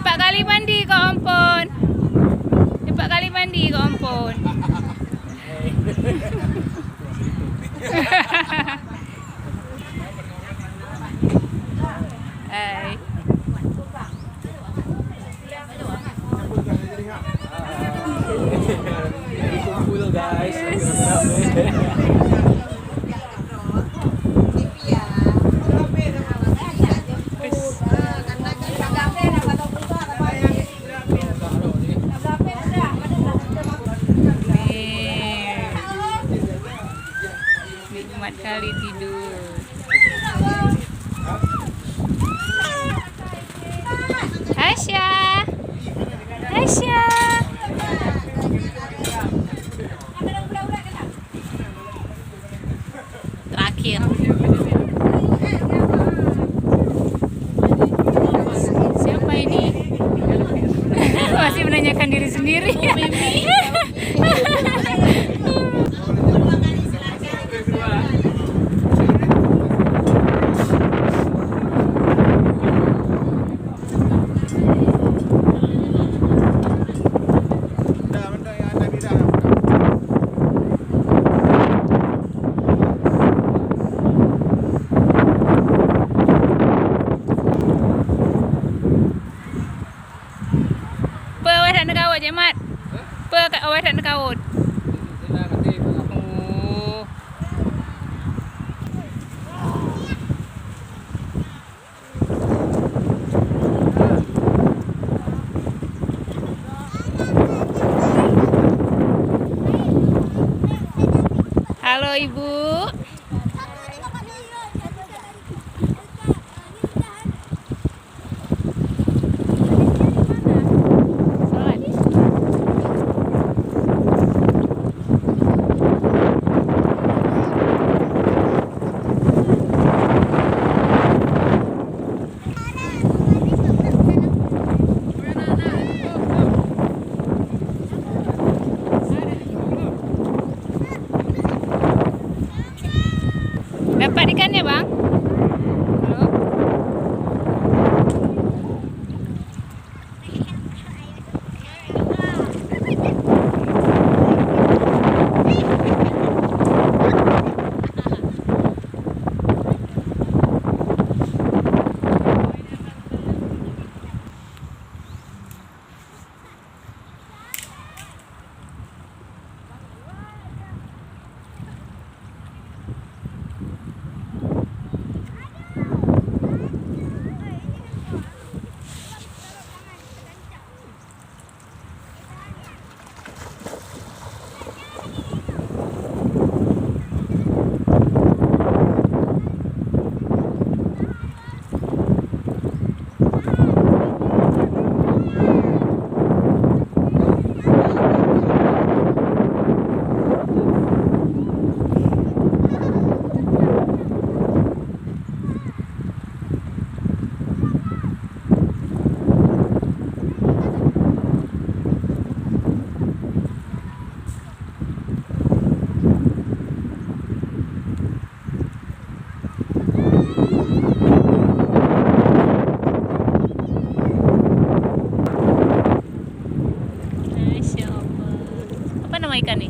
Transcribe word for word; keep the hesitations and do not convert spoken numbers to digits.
Empat kali mandi kau ampun. Empat kali mandi kau ampun. Hai. Kumpul, guys. Yes. Nikmat kali tidur. Aisyah. Aisyah. Terakhir. Siapa ini? Masih menanyakan diri sendiri. Peue awai that neukawot, Jemat? Peue ka awai that neukawot? Oh. Halo, Ibu. Dapat ikannya, Bang? Belum. Masya Allah. Apa nama ikan ni?